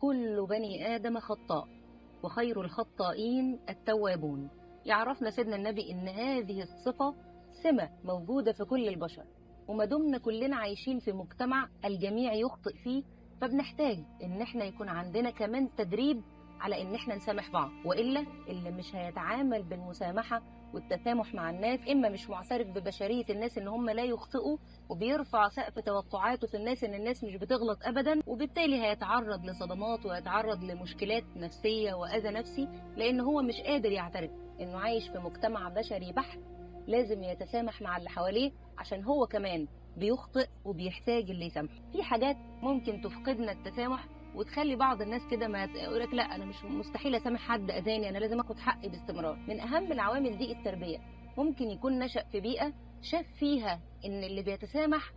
كل بني آدم خطاء وخير الخطائين التوابون. يعرفنا سيدنا النبي إن هذه الصفة سمة موجودة في كل البشر، وما دمنا كلنا عايشين في مجتمع الجميع يخطئ فيه، فبنحتاج إن احنا يكون عندنا كمان تدريب على إن احنا نسامح بعض، وإلا اللي مش هيتعامل بالمسامحة والتسامح مع الناس إما مش معترف ببشرية الناس إن هم لا يخطئوا، وبيرفع سقف توقعاته في الناس إن الناس مش بتغلط أبدا، وبالتالي هيتعرض لصدمات ويتعرض لمشكلات نفسية وأذى نفسي، لأن هو مش قادر يعترف إنه عايش في مجتمع بشري بحت لازم يتسامح مع اللي حواليه عشان هو كمان بيخطئ وبيحتاج اللي يسامحه. في حاجات ممكن تفقدنا التسامح وتخلي بعض الناس كده ما يقولك لا انا مش مستحيل اسامح حد اذاني، انا لازم اخد حقي باستمرار. من اهم العوامل دي التربية. ممكن يكون نشأ في بيئة شاف فيها ان اللي بيتسامح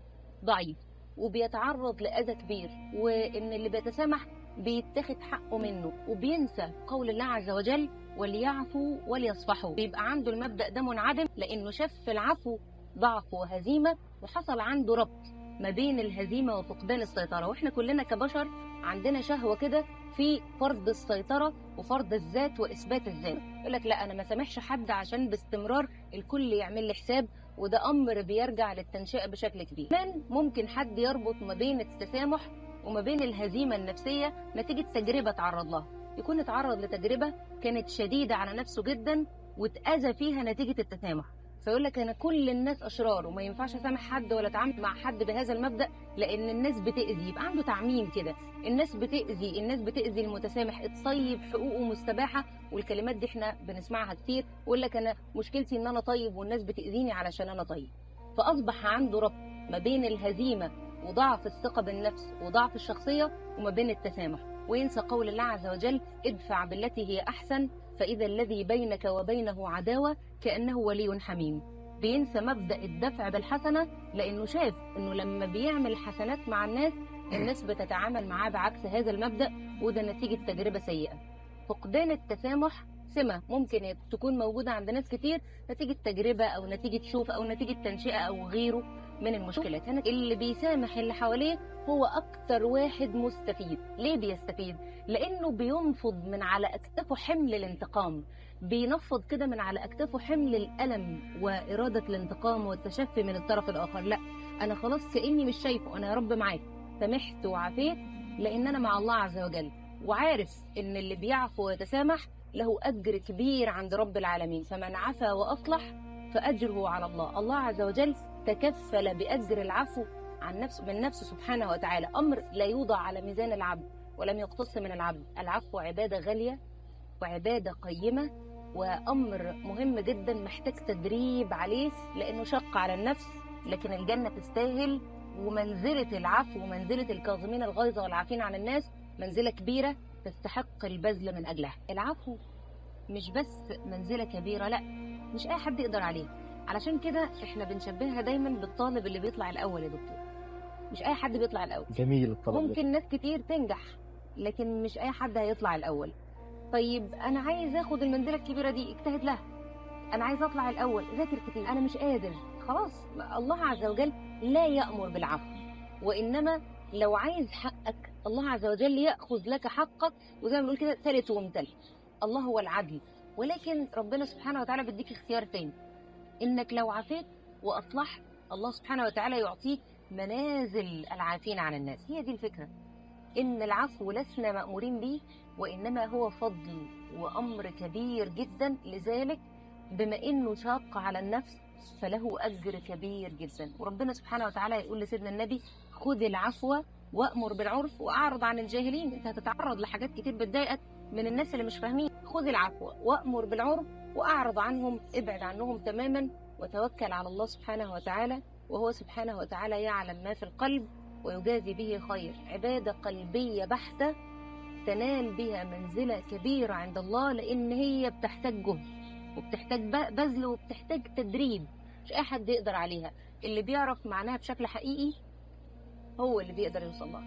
ضعيف وبيتعرض لاذى كبير، وان اللي بيتسامح بيتاخد حقه منه، وبينسى قول الله عز وجل وليعفوا وليصفحوا. بيبقى عنده المبدأ ده منعدم لانه شاف في العفو ضعف وهزيمة، وحصل عنده ربط ما بين الهزيمة وفقدان السيطرة. واحنا كلنا كبشر عندنا شهوة كده في فرض السيطرة وفرض الذات وإثبات الذات. يقول لك لا أنا ما سامحش حد عشان باستمرار الكل يعمل لي حساب، وده أمر بيرجع للتنشئة بشكل كبير. كمان ممكن حد يربط ما بين التسامح وما بين الهزيمة النفسية نتيجة تجربة تعرض لها، يكون اتعرض لتجربة كانت شديدة على نفسه جدا واتأذى فيها نتيجة التسامح، فيقول لك انا كل الناس اشرار وما ينفعش اسامح حد ولا اتعامل مع حد بهذا المبدا لان الناس بتاذي. يبقى عنده تعميم كده، الناس بتاذي، الناس بتاذي المتسامح، اتصيب حقوقه مستباحة، والكلمات دي احنا بنسمعها كتير. ويقول لك انا مشكلتي ان انا طيب والناس بتاذيني علشان انا طيب. فاصبح عنده ربط ما بين الهزيمة وضعف الثقة بالنفس وضعف الشخصية وما بين التسامح، وينسى قول الله عز وجل ادفع بالتي هي احسن فإذا الذي بينك وبينه عداوة كأنه ولي حميم. بينسى مبدأ الدفع بالحسنة لأنه شاف أنه لما بيعمل حسنات مع الناس الناس بتتعامل معاه بعكس هذا المبدأ، وده نتيجة تجربة سيئة. فقدان التسامح سمة ممكن تكون موجودة عند ناس كتير نتيجة تجربة أو نتيجة شوف أو نتيجة تنشئة أو غيره من المشكلات. اللي بيسامح اللي حواليه هو أكتر واحد مستفيد. ليه بيستفيد؟ لأنه بينفض من على أكتافه حمل الانتقام، بينفض كده من على أكتافه حمل الألم وإرادة الانتقام والتشفي من الطرف الآخر. لا أنا خلاص كأني مش شايفه، أنا يا رب معاك، سامحت وعافيت لأن أنا مع الله عز وجل، وعارف إن اللي بيعفو ويتسامح له أجر كبير عند رب العالمين. فمن عفا وأصلح فأجره على الله. الله عز وجل تكفل بأجر العفو عن نفسه من نفسه سبحانه وتعالى. أمر لا يوضع على ميزان العبد ولم يقتص من العبد. العفو عبادة غالية وعبادة قيمة وأمر مهم جدا محتاج تدريب عليه لأنه شق على النفس، لكن الجنة تستاهل. ومنزلة العفو ومنزلة الكاظمين الغيظ والعافين عن الناس منزلة كبيرة تستحق البذل من أجلها. العفو مش بس منزلة كبيرة، لا مش أي حد يقدر عليه. علشان كده احنا بنشبهها دايما بالطالب اللي بيطلع الأول يا دكتور. مش أي حد بيطلع الأول. جميل الطلب. ممكن ناس كتير تنجح لكن مش أي حد هيطلع الأول. طيب أنا عايز أخد المنزلة الكبيرة دي، اجتهد لها. أنا عايز أطلع الأول، ذاكر كتير. أنا مش قادر، خلاص. الله عز وجل لا يأمر بالعفو، وإنما لو عايز حقك الله عز وجل يأخذ لك حقك، وزي ما بنقول كده ثالث ومثلث. الله هو العدل، ولكن ربنا سبحانه وتعالى بيديك اختيار تاني، إنك لو عافيت وأصلحت الله سبحانه وتعالى يعطيك منازل العافين عن الناس. هي دي الفكرة، إن العفو لسنا مأمورين به، وإنما هو فضل وأمر كبير جدا. لذلك بما إنه شاق على النفس فله أجر كبير جدا. وربنا سبحانه وتعالى يقول لسيدنا النبي خذ العفو وأمر بالعرف وأعرض عن الجاهلين. أنت هتتعرض لحاجات كتير بتضايقك من الناس اللي مش فاهمين. خذ العفو وأمر بالعرف وأعرض عنهم، ابعد عنهم تماما، وتوكل على الله سبحانه وتعالى، وهو سبحانه وتعالى يعلم ما في القلب ويجازي به خير. عبادة قلبية بحتة تنال بها منزلة كبيرة عند الله، لأن هي بتحتاج جهد وبتحتاج بذل وبتحتاج تدريب، مش أي حد يقدر عليها. اللي بيعرف معناها بشكل حقيقي هو اللي بيقدر يوصل لها.